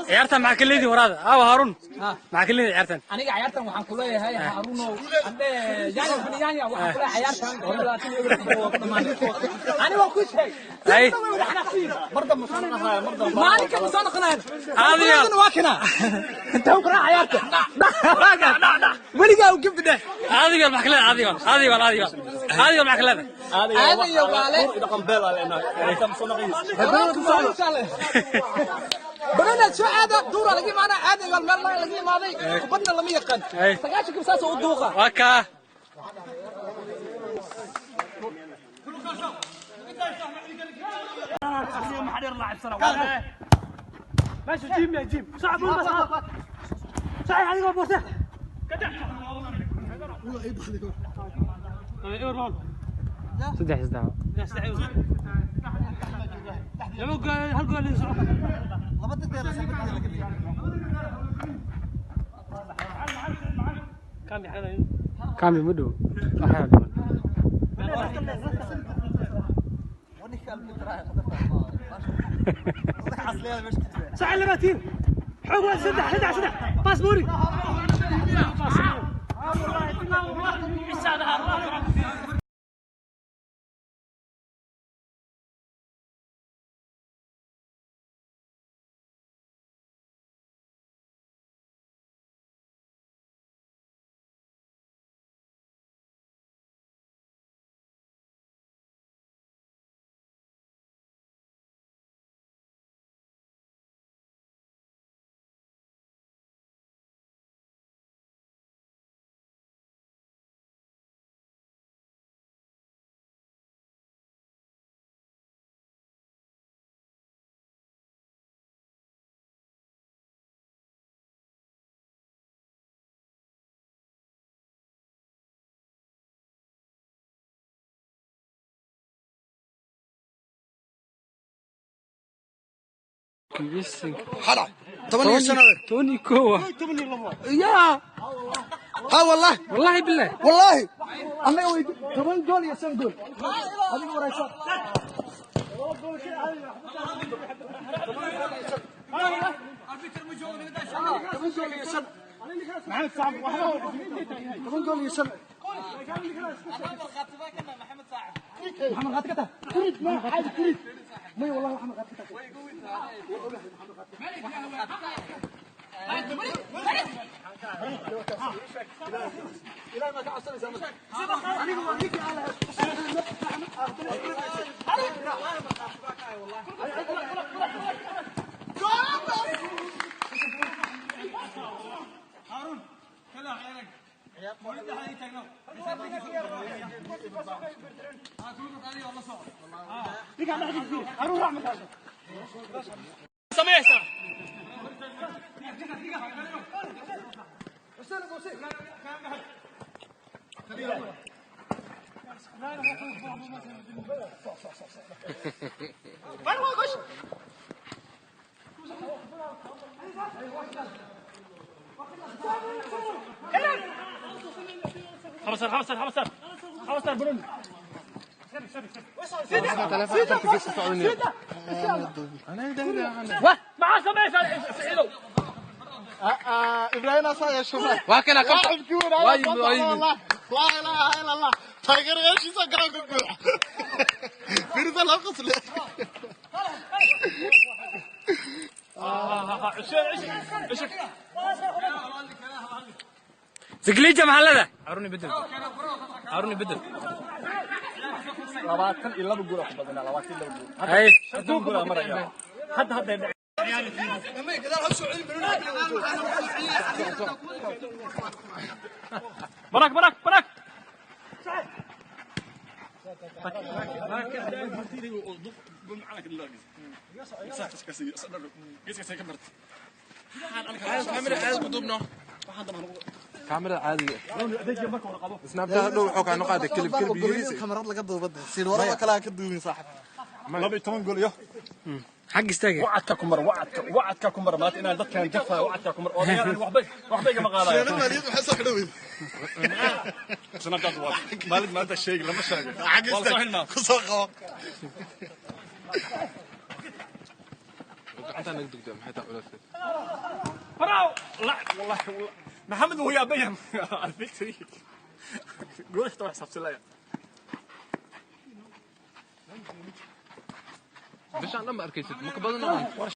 Ciyaartan maxaa ka leedihin waraada? Aawa Haarun, maxaa ka leedihin ciyaartan? Aniga ciyaartan waxaan ku leeyahay Haarunow, ande yaanya bin yaanya waxaan ku leeyahay ciyaartan 20 waa ku dhamaanay. Ani waan ku sheegay. Ay. Maalinka ma soo noqonayaan. Aadiyaal. Waa kana inta ku raac ciyaarta weligaa u gabdhe. Aadigaal maxaa ka leedahay? Aadigaal, aadigaal, aadigaal, aadigaal maxaa ka leedahay? Aadan iyo waale badanaad soo aada duura laga imaana. Aadan iyo meel laga imaaday kubadna lama yaqaan. Ay. 90 saas u duuqa. Waa kaa. ماشي جيم يا جيم صعب بس صحيح عليك بورته. Saddex saddex. Hal gool Kaami ma dhow, waxaa dhiman. صح اللباتين حقوق سدح سدح سدح باس بوري. حرام 8 سنة. 11. يا ها والله. Wallahi billahi. والله انا ويد 8 جول يا 7 جول هذيك ورايسان 8 جول يا 7 8 جول يا 7. محمد غاتكتا كريد ما حاجه كريد مي والله محمد غاتكتا. ابراهيم اصلا يا شباب. Waa kana kabta. لاعب كبير. Waa yimid, waa yimid. والله لا اله الا الله تايجر ايش يسقع فيرز القص. Sigliija maxaa leedahay? Harun bedel, Harun bedel. 22 gool ku badnaa, 22 gool. Hay. Soddon gool maraya hadda hadda. براك براك براك. Kaamira caadiga Snapchat hadhow wuxuu kaa noqodaa kelib kelib yariis. Kamarad laga duubada siin warada kale aan ka duubin saaxib. 12 gool iyo Xag istaaga. Wacadka ku mar, wacadka, wacadka ku mar maanta inaan dadkan jafaa wacadka ku mar odayaal waxba waxba igama qaadayo. Sheena maaliyad waxay soo xidhowey. Snapchat waa maalin maanta sheeg lama sheego. Xagista ku soo qabo. Gacanta naga dugdaa, maxay tahay culayskeed? Bravo! لا والله والله محمد وهو يبين ال victory قول حتى حسبت لها. Bishaan dhan ma arkaysid, ma ka badan.